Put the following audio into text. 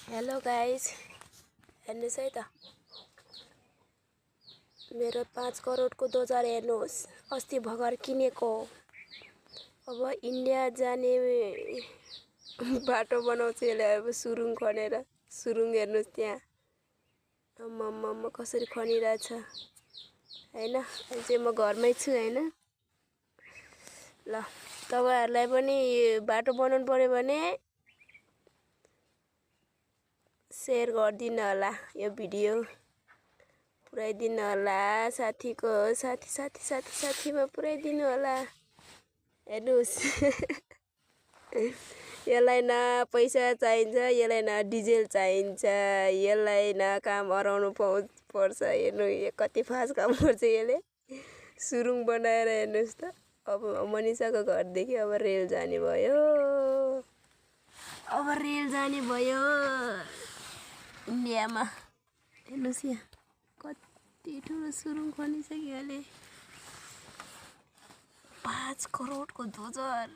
Hello guys, हेर्नुहोस् है त मेरो 5 करोडको दोजार हेर्नुहोस्। अस्ति भर्खर किनेको हो। अब इन्डिया जाने बाटो बनाउँछ यसले। अब सुरुङ खनेर सुरुङ हेर्नुहोस् त्यहाँ आम्मामा कसरी खनिरहेछ हैन। अहिले चाहिँ म घरमै छु हैन। ल तपाईहरुलाई पनि बाटो बनाउनु पर्यो भने शेयर गरिदिनु होला, यो भिडियो पुर्याइदिनु होला साथीको साथीमा पुर्याइदिनु होला। हेर्नुहोस् यसलाई न पैसा चाहिन्छ, यसलाई न डिजेल चाहिन्छ, यसलाई न काम हराउनु पर्छ। हेर्नु यो कति फास्ट काम गर्छ यसले। सुरुङ बनाएर हेर्नुहोस् त। अब मनिषाको घरदेखि अब रेल जाने भयो। अब रेल जाने भयो इन्डियामा। हेर्नुहोस् यहाँ कति ठुलो सुरुङ खनिसक्यो यसले। 5 करोडको दोजार।